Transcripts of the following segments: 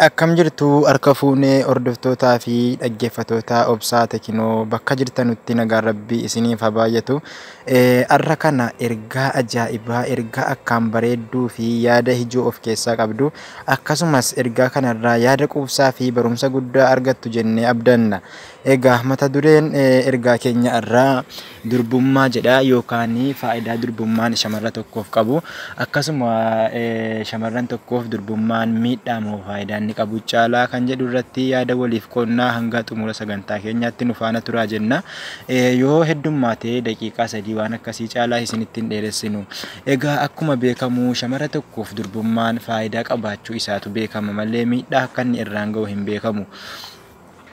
Akkam jirtu harka fuunee hordoftootaa fi dhaggeeffattoota Obsaa Tekinoo, bakka jirtanutti nagaan Rabbii isiniif haa baay'atu. Har'a kana ergaa ajaa'ibaa, ergaa akkaan bareedduu fi yaada ijoo of keessaa qabdu, akkasumas ergaa kanarraa yaada quubsaa fi barumsa guddaa argattu jennee abdanna. Egaa mata dureen ergaa keenya irraa durbummaa jedha, yookaan faayidaa durbummaan shamarra tokkoof qabu, akkasuma shamarran tokkoof durbummaan miidhaa moo faayidaa inni qabu caalaa kan jedhu irratti yaada waliif qoonnaa. Hanga xumura sagantaa keenyaatti nu faana turaa jenna. Yoo heddummaate daqiiqaa 3 waan akkasii caalaa isinitti hin dheeressinu. Egaa akkuma beekamu shamara tokkoof durbummaan faayidaa qabaachuu isaatu beekama malee miidhaa akka inni irraan ga'u hin beekamu.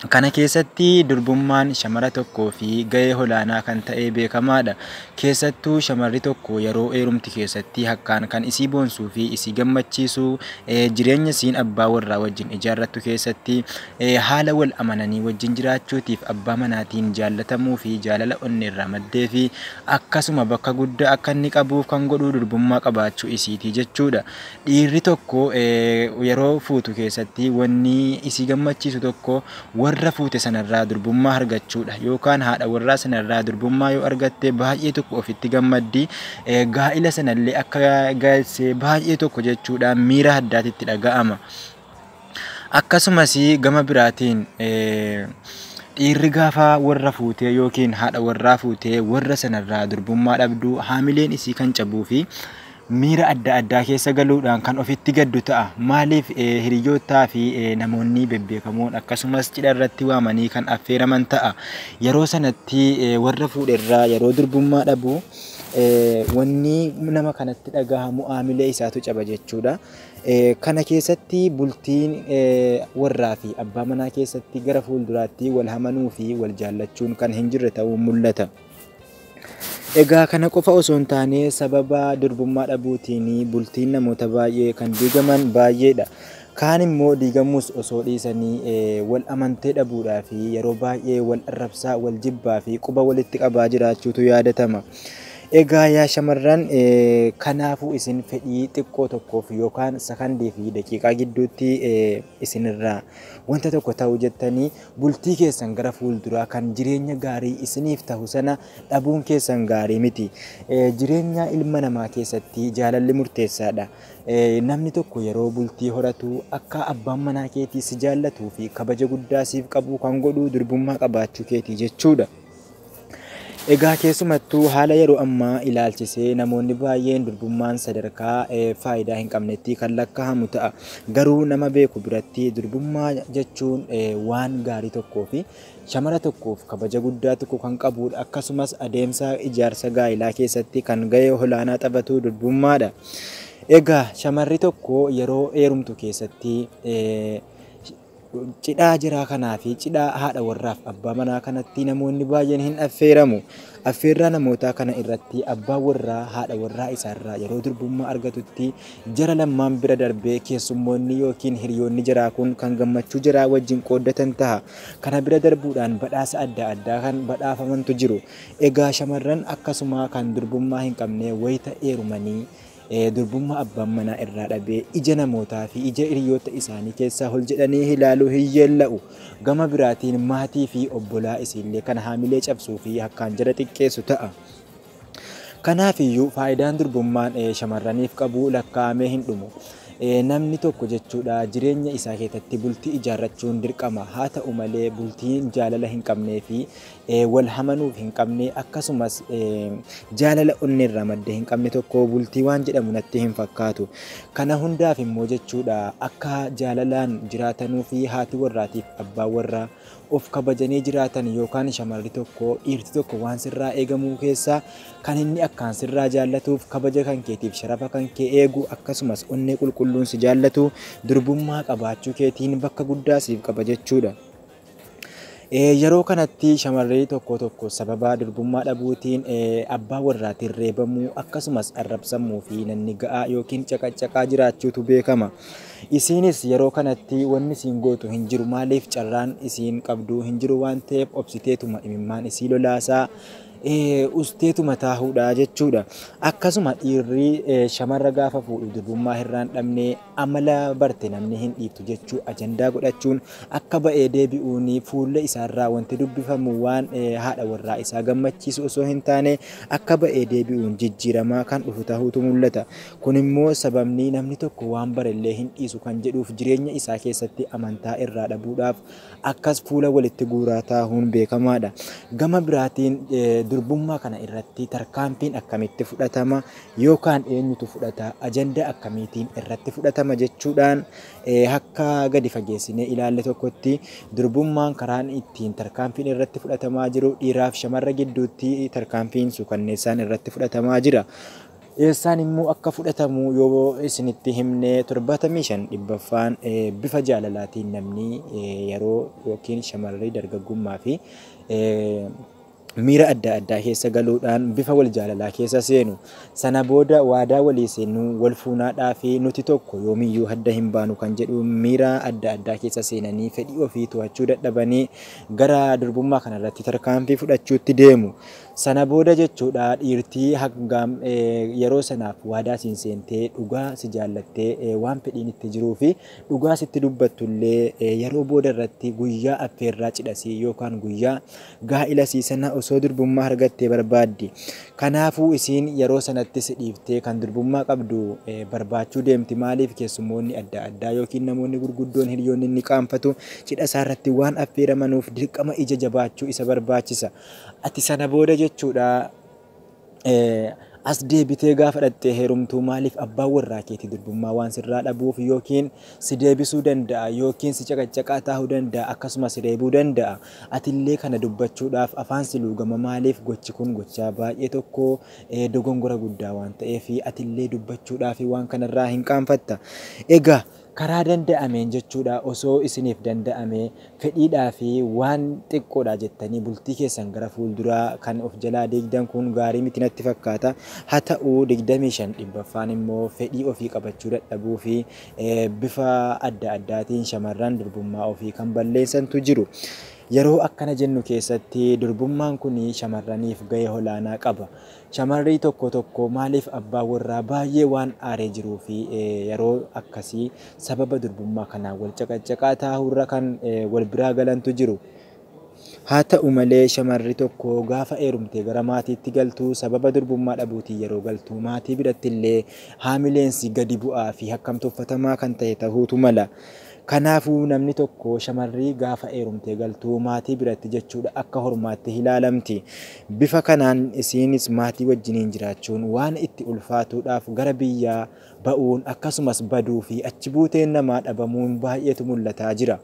Kana keessatti durbummaan shamara tokkoo fi gahee olaanaa kan ta'e beekamaadha. Keessattuu shamarri tokko yeroo heerumti keessatti akkaan kan isii boonsuu fi isii gammachiisu, jireenya isiin abbaa warraa wajjin ijaarrattu keessatti haala wal amananii wajjin jiraachuutiif, abbaa manaatiin jaallatamuu fi jaalala onneerraa maddee fi akkasuma bakka guddaa akka inni qabuuf kan godhu durbummaa qabaachuu isiitii jechuudha. Dhiirri tokko yeroo fuutu keessatti wanni isii gammachiisu tokko warra fuute sanarraa durbummaa argachuudha, yookaan haadha warraa sanarraa durbummaa yoo argatte baay'ee tokko ofitti gammaddi, gaa'ila sanallee akka galchee baay'ee tokko jechuudha miira addaatitti dhaga'ama. Akkasumas gama biraatiin dhiirri gaafa warra fuutee yookiin haadha warraa fuutee warra sanarraa durbummaa dhabdu, haamileen isii kan cabuu fi miira adda addaa keessa galuudhaan kan ofitti gaddu ta'a. Maaliif, hiriyootaa fi namoonni bebbeekamoon akkasumas cidha irratti waamanii kan affeeraman ta'a. Yeroo sanatti warra fuudherraa yeroo durbummaa dhabu wanni nama kanatti dhagahamu haamilee isaatu caba jechuudha. Kana keessatti bultiin warraa fi abbaa manaa keessatti gara fuulduraatti wal amanuu fi wal jaallachuun kan hin jirre ta'uun mul'ata. Egaa kana qofa osoo hin taane sababa durbummaa dhabuutiin bultiin namoota baay'ee kan diigaman baay'eedha. Kaan immoo diigamuus osoo dhiisanii wal amantee dhabuudhaa fi yeroo baay'ee wal arrabsaa, wal jibbaa fi quba walitti qabaa jiraachuutu yaadatama. Egaa yaa shamarran, kanaafuu isin fedhii xiqqoo tokkoof yookaan sakandii fi daqiiqaa gidduutti isinirraa wanta tokko ta'u jettanii bultii keessan gara fuulduraa kan jireenya gaarii isiniif ta'u sana dhabuun keessan gaarii miti. Jireenya ilma namaa keessatti jaalalli murteessaadha. Namni tokko yeroo bultii horatu akka abbaan manaa keetii si jaallatuu fi kabaja guddaa siif qabu kan godhu durbummaa qabaachuu keetii jechuudha. Egaa keessumattuu haala yeroo ammaa ilaalchisee namoonni baay'een durbummaan sadarkaa faayidaa hin qabnetti kan lakkaa'amu ta'a. Garuu nama beeku biratti durbummaa jechuun waan gaarii tokkoo fi shamara tokkoof kabaja guddaa tokko kan qabudha. Akkasumas adeemsa ijaarsa gaa'ilaa keessatti kan gahee olaanaa taphatu durbummaadha. Egaa shamarri tokko yeroo heerumtu keessatti cidhaa jiraa kanaa fi cidhaa haadha warraaf abbaa manaa kanatti namoonni baay'een hin affeeramu. Affeerraa namootaa kana irratti abbaan warraa haadha warraa isaarraa yeroo durbummaa argatutti jara lammaan bira darbee keessummoonni yookiin hiriyoonni jaraa kun kan gammachuu jaraa wajjin qooddatan ta'a. Kana bira darbuudhaan badhaasa adda addaa kan badhaafamantu jiru. Egaa shamarran akkasuma kan durbummaa hin qabne wayita heerumanii durbummaa abbaan manaa irraa dhabee ija namootaa fi ija hiriyoota isaanii keessaa ol jedhanii ilaaluu hin yeella'u. Gama biraatiin maatii fi obbolaa isiillee kan haamilee cabsuu fi akkaan jara xiqqeessu ta'a. Kanaafiyyuu faayidaan durbummaan shamarraniif qabu lakkaa'amee hin dhumu. Namni tokko jechuudha jireenya isaa keessatti bultii ijaarrachuun dirqama. Haa ta'u malee bultiin jaalala hin qabnee fi wal amanuuf hin qabne, akkasumas jaalala onneerraa madde hin qabne tokko bultii waan jedhamu natti hin fakkaatu. Kana hundaaf immoo jechuudha akka jaalalaan jiraatanuu fi haati warraatiif abbaan warraa of kabajanii jiraatan, yookaan shamarri tokko dhiirti tokko waan sirraa eegamuu keessaa kan inni akkaan sirraa jaallatuuf kabaja kan keetiif sharafa kan kee eegu, akkasumas onnee qulqulluun si jaallatu durbummaa qabaachuu keetiin bakka guddaa siif qaba jechuudha. Yeroo kanatti shamarri tokko tokko sababa durbummaa dhabuutiin abbaa warraatiin reebamuu, akkasumas arrabsamuu fi nanni ga'aa yookiin caqacaqaa jiraachuutu beekama. Isiinis yeroo kanatti wanni isiin gootu hin jiru, maaliif carraan isiin qabdu hin jiru waan ta'eef obsiteetuma imimmaan isii lolaasaa Usteetuma taahuudha jechuudha. Akkasuma dhiirri shamarra gaafa fuudhu durbummaa irraan dhabnee amala barte namni hin dhiiftu jechuu ajandaa godhachuun akka ba'ee deebi'uun fuula isaarraa wanti dubbifamu waan haadha warraa isaa gammachiisu osoo hin taane akka ba'ee deebi'uun jijjiiramaa kan dhufu ta'uutu mul'ata. Kun immoo sababni namni tokko waan barellee hin dhiisu kan jedhuuf jireenya isaa keessatti amantaa irraa dhabuudhaaf akkas fuula walitti guuraa taahuun beekamaadha. Gama biraatiin durbummaa kana irratti tarkaanfiin akkamitti fudhatama yookaan eenyutu fudhata, ajandaa akkamiitiin irratti fudhatama jechuudhaan akka gadi fageessinee ilaalle tokkotti durbummaan karaan ittiin tarkaanfiin irratti fudhatamaa jiru dhiiraaf shamarra gidduutti tarkaanfiin suukanneessaan irratti fudhatamaa jira. Eessaan immoo akka fudhatamu yoo isinitti himne 75 dhibbaffaan bifa jaalalaatiin namni yeroo yookiin shamarri dargaggummaa fi miira adda addaa keessa galuudhaan bifa wal jaalalaa keessa seenu. Sana booda waadaa walii seenuu, wal fuunaadhaa fi nuti tokko yoomiyyuu hadda hin baanu kan jedhu miira adda addaa keessa seenanii fedhii ofii to'achuu dadhabanii gara durbummaa kanarratti tarkaanfii fudhachuutti deemu. Sana booda jechuudha dhiirtii hangam yeroo sanaaf waadaa siin seentee dhugaa si jaallattee waan fedhiin itti jiruu fi dhugaa sitti dubbattullee yeroo booda irratti guyyaa affeerraa cidhasii yookaan guyyaa gaa'ila sana osoo durbummaa argattee barbaaddi. Kanaafuu isiin yeroo sanatti si dhiiftee kan durbummaa qabdu barbaachuu deemti. Maaliif keessummoonni adda addaa yookiin namoonni gurguddoon hiriyoonni inni qaanfatu cidha isaarratti waan affeeramanuuf dirqama ija jabaachuu isa barbaachisa. Ati sana booda jechuudha as deebitee gaafa dhattee heerumtuu maaliif abbaan warraa keetii durbummaa waan sirraa dhabuuf yookiin si deebisuu danda'a yookiin si caqaccaqaa taa'uu danda'a akkasumas si reebuu danda'a. Atillee kana dubbachuudhaaf afaan si luugama maaliif gochi kun gochaa baay'ee tokko dogongora guddaa waan ta'eef atillee dubbachuudhaaf waan kanarraa hin qaanfatta. Egaa karaa danda'ameen jechuudha osoo isiniif danda'ame fedhiidhaa fi waan xiqqoodha jettanii bultii keessan gara fuulduraa kan of jalaa diigdan kun gaarii miti natti fakkaata. Haa ta'u 25 dhibbaffaan immoo fedhii ofii qabachuu dadhabuu fi bifa adda addaatiin shamarran durbummaa ofii kan balleessantu jiru. Yeroo akkana jennu keessatti durbummaan kun shamarraniif gahee olaanaa qaba. Shamarri tokko tokko maaliif abbaa warraa baay'ee waan aaree jiruu fi yeroo akkasii sababa durbummaa kanaan wal caqaccaqaa taa'urra kan wal biraa galantu jiru. Haa ta'u malee shamarri tokko gaafa heerumtee gara maatiitti galtu sababa durbummaa dhabuutiin yeroo galtu maatii biratti illee haamileensi gadi bu'aa fi akkam tuffatamaa kan ta'e ta'uutu mala. Kanaafuu namni tokko shamarri gaafa heerumtee galtu maatii biratti jechuudha akka hormaatti ilaalamti. Bifa kanaan isiinis maatii wajjiniin jiraachuun waan itti ulfaatuudhaaf gara biyyaa ba'uun akkasumas baduu fi achi buuteen namaa dhabamuun baay'eetu mul'ataa jira.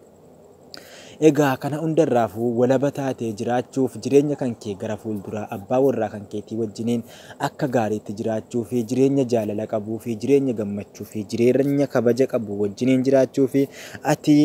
Egaa kana hundarraafuu walaba taatee jiraachuuf jireenya kan kee gara fuulduraa abbaa warraa kan keetii wajjiniin akka gaariitti jiraachuu fi jireenya jaalala qabuu fi jireenya gammachuu fi jireenya kabaja qabu wajjiniin jiraachuu fi ati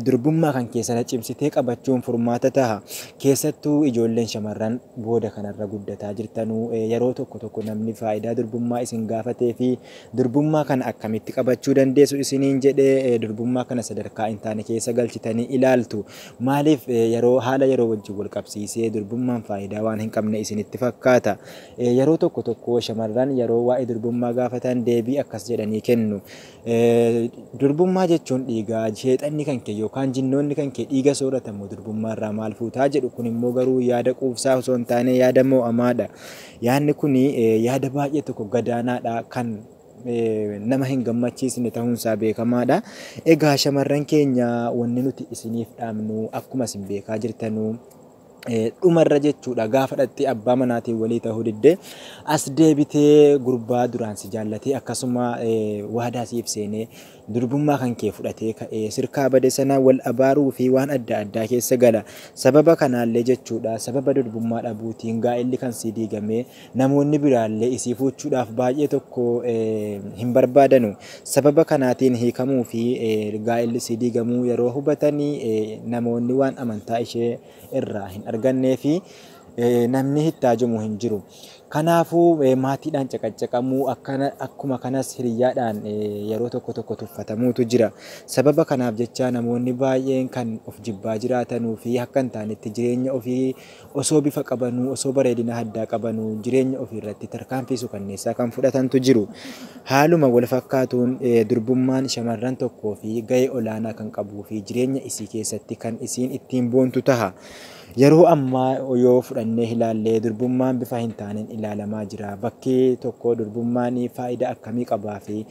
durbummaa kan kee sana cimsitee qabachuun furmaata taha. Keessattuu ijoolleen shamarran booda kanarra guddataa jirtanuu yeroo tokko tokko namni faayidaa durbummaa isin gaafatee fi durbummaa kana akkamitti qabachuu dandeessu isiniin jedhee durbummaa kana sadarkaa hin taane keessa galchitanii ilaaltu. Maaliif yeroo haala yeroo wajjin wal qabsiisee durbummaan faayidaa waan hin qabne isinitti fakkaata. Yeroo tokko tokko shamarran yeroo waa'ee durbummaa gaafatan deebii akkas jedhanii kennu. Durbummaa jechuun dhiigaa sheexanni kan kee yookaan jinnoonni kan kee dhiiga sooratamu durbummaa irraa maal fuutaa jedhu kun immoo garuu yaada quubsaa osoo hin taane yaada mo'amaadha. Yaadni kun yaada baay'ee tokko gadaanaadha kan nama hin gammachiisne ta'uunsaa beekamaadha. Egaa shamarran keenya wanni nuti isiniif dhaamnu akkuma isin beekaa jirtanuu dhumarra jechuudha gaafa dhattee abbaa manaatiin walii ta'uu diddee as deebitee gurbaa duraan si jaallatee akkasuma waadaa siif seenee durbummaa kan kee fudhatee ka'ee sirkaa bade sana wal abaaruu fi waan adda addaa keessa gala. Sababa kanaallee jechuudha sababa durbummaa dhabuutiin gaa'elli kan sii diigame namoonni biraallee isii fuuchuudhaaf baay'ee tokko hin barbaadanu. Sababa kanaatiin hiikamuu fi gaa'elli sii diigamuu yeroo hubatanii namoonni waan amantaa ishee irraa hin argannee fi namni hittaajamu hin jiru. Kanaafuu maatiidhaan caqaccaqamuu akkuma kanas hiriyyaadhaan yeroo tokko tokko tuffatamuutu jira. Sababa kanaaf jecha namoonni baay'een kan of jibbaa jiraatanuu fi akka hin taanetti jireenya ofii osoo bifa qabanuu osoo bareedina addaa qabanuu jireenya ofii irratti tarkaanfii suukanneessaa kan fudhatantu jiru. Haaluma wal fakkaatuun durbummaan shamarran tokkoo fi gahee olaanaa kan qabuu fi jireenya isii keessatti kan isiin ittiin boontu taha. Yeroo ammaa yoo fudhannee ilaallee durbummaan bifa hin taaneen ilaalamaa jira. Bakki tokko durbummaan faayidaa akkamii qabaa fi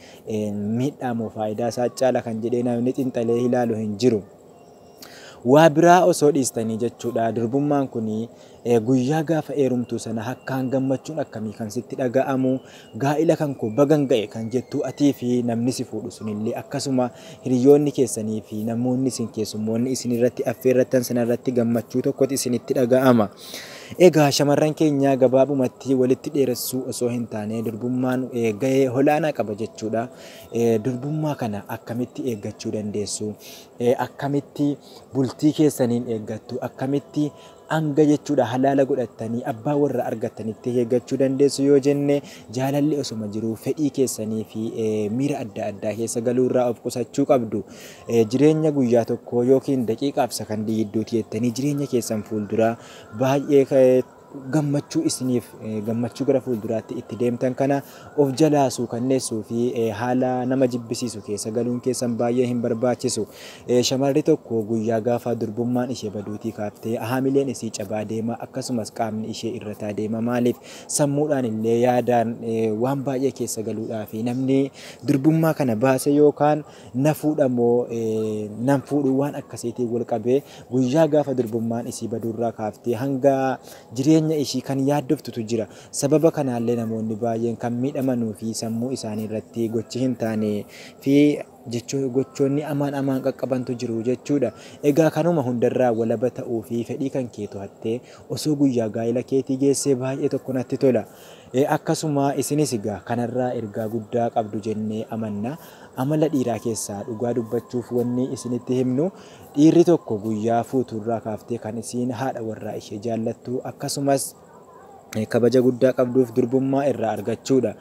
miidhaa moo faayidaa isaa caala kan jedhee namni xiinxalee ilaalu hin jiru. Waa biraa osoo dhiistanii jechuudha. Durbummaan kun guyyaa gaafa heerumtuu sana akkaan gammachuun akkamii kan sitti dhaga'amu, gaa'ila kan koo bagan ga'e kan jettu atii fi namni si fuudhu sunillee akkasuma hiriyoonni keessanii fi namoonni isin keessummoonni isin irratti affeerrattan sana irratti gammachuu tokkotu isinitti dhaga'ama. Egaa shamarran keenya gabaabumatti walitti dheeressuu osoo hin taane durbummaan gahee olaanaa qaba jechuudha. Durbummaa kana akkamitti eeggachuu dandeessu? Akkamitti bultii keessaniin eeggattu? Akkamitti hanga jechuudha halaala godhattanii abbaa warra argattanitti eeggachuu dandeessu yoo jenne jaalalli osuma jiruu fedhii keessanii fi miira adda addaa keessa galuurraa of qusachuu qabdu. Jireenya guyyaa tokkoo yookiin daqiiqaaf sakandii gidduutti jettanii jireenya keessan fuulduraa baay'ee gammachuu isiniif gammachuu gara fuulduraatti itti deemtan kana of jalaa suukanneessuu fi haala nama jibbisiisu keessa galuun keessan baay'ee hin barbaachisu. Shamarri tokko guyyaa gaafa durbummaan ishee baduutii kaaftee haamileen isii cabaa deema akkasumas qaamni ishee irrataa deema. Maaliif sammuudhaan illee yaadaan waan baay'ee keessa galuudhaa fi namni durbummaa kana baase yookaan na fuudha moo nan fuudhu waan akkasiitiin wal qabee guyyaa gaafa durbummaan isii baduurraa kaaftee hanga jireenya ishii kan yaaddoftutu jira. Sababa kanaallee namoonni baay'een kan miidhamanuu fi sammuu isaanii irratti gochi hin taane fi gochoonni amaan amaan qaqqabantu jiru jechuudha. Egaa kanuma hundarraa walaba ta'uu fi fedhii kan kee to'attee osoo guyyaa gaa'ela keetii geessee baay'ee tokko natti tola. Akkasuma isinis egaa kanarraa ergaa guddaa qabdu jennee amanna. Amala dhiiraa keessaa dhugaa dubbachuuf wanni isinitti himnu dhiirri tokko guyyaa fuuturraa kaaftee kan isiin haadha warraa ishee jaallattu akkasumas kabaja guddaa qabduuf durbummaa irraa argachuudha.